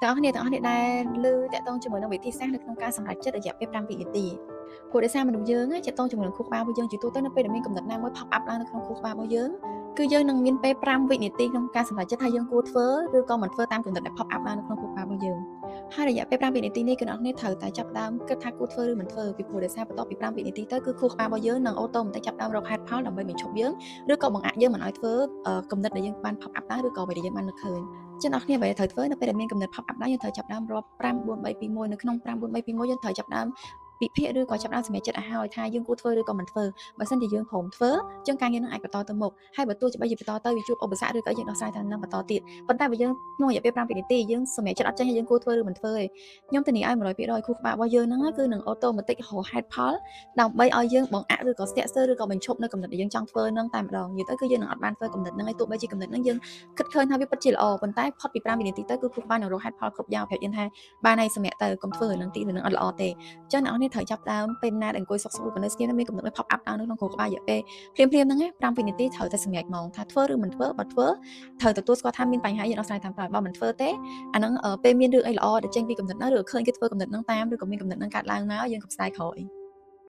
ទាំងអស់គ្នាដែលឮតាក់ទងជាមួយនឹងវិធីសាស្ត្រនៅក្នុងការសម្រេចចិត្តរយៈពេល5វិនាទីព្រោះដោយសារមនុស្សយើងតាក់ទងជាមួយនឹងខួរក្បាលរបស់យើងជាទូទៅនៅពេលដែលមានកំណត់ណាមួយ pop up ឡើងនៅក្នុងខួរក្បាលរបស់យើងគឺយើងនឹងមានពេល5វិនាទីក្នុងការសម្រេចចិត្តថាយើងគួរធ្វើឬក៏មិនធ្វើតាមកំណត់ដែល pop up ឡើងនៅក្នុងខួរក្បាលរបស់យើងហើយរយៈពេល5វិនាទីនេះគឺអ្នកនរត្រូវតែចាប់ផ្ដើមគិតថាគួរធ្វើឬមិនធ្វើពីព្រោះដោយសារបន្ទាប់ពី5វិនាទីទៅគឺខួរក្បាលរបស់យើងនឹង automatic ចាប់ផ្ដើមរកហេតុផលដើម្បីបញ្ឈប់យើងឬក៏បង្អាក់យើងមិនឲ្យធ្វើគំនិតដែលយើងបាន pop up ឡើងឬក៏អ្វីដែលយើងបាននឹកឃើញចឹងអ្នកគ្នាអ្វីដែលត្រូវធ្វើនៅពេលដែលមានគំនិត pop up ឡើងយើងត្រូវចាប់ផ្ដើមរាប់5 4 3 2 1នៅក្នុង5 4 3 2 1យើងត្រូវចាប់ផ្ដើមពិភាក្សាឬក៏ចាប់ផ្ដើមសម្រេចចិត្តឲ្យហើយថាយើងគួរធ្វើឬក៏មិនធ្វើបើសិនជាយើងព្រមធ្វើចឹងការងារនឹងអាចបន្តទៅមុខហើយបើទោះជាបីជាបន្តទៅវាជួបឧបសគ្គឬក៏យើងដោះស្រាយថានឹងបន្តទៀតប៉ុន្តែបើយើងក្នុងរយៈពេល5វិនាទីយើងសម្រេចចិត្តអត់ចេះយើងគួរធ្វើឬមិនធ្វើទេខ្ញុំធានាឲ្យ100%ខួរក្បាលរបស់យើងហ្នឹងគឺនឹង automatic រកហេតុផលដើម្បីឲ្យយើងបង្អាក់ឬក៏ស្ទាក់ស្ទើរឬក៏បញ្ឈប់នៅគំនិតដែលយើងចង់ធ្វើហ្នឹងតែម្ដងនិយាយទៅគឺយើងនឹងអត់បានធ្វើគំនិតហ្នឹងឯងទោះបីជាគំនិតហ្នឹងយើងគិតឃើញថាវាពិតជាល្អប៉ុន្តែផុតពី5វិនាទីទៅគឺខួរក្បាលនឹងរកហេតុផលគ្រប់យ៉ាងប្រាប់យើងថាបានហើយសម្រាប់ទៅកុំធ្វើរឿងហ្នឹងទីនឹងអត់ល្អទេអញ្ចឹងអ្នកនរត្រូវចាប់ដើមពេលណាដែលអង្គុយសុកសុកឬក៏នៅស្ងៀមមានគំនិតមួយ pop up ឡើងនៅក្នុងខួរក្បាលរយៈពេលភ្លាមភ្លាមហ្នឹង5វិនាទីត្រូវតែសម្រេចហ្មងថាធ្វើឬមិនធ្វើបើធ្វើត្រូវទទួលស្គាល់ថាមានបញ្ហាយើងដោះស្រាយតាមក្រោយបើមិនធ្វើទេអាហ្នឹងពេលមានរឿងអីល្អដែលចេញពីគំនិតហ្នឹងឬឃើញគេធ្វើគំនិតហ្នឹងតាមឬក៏មានគំនិតហ្នឹងកើតឡើងមកយើងក៏ស្ដាយក្រោយ។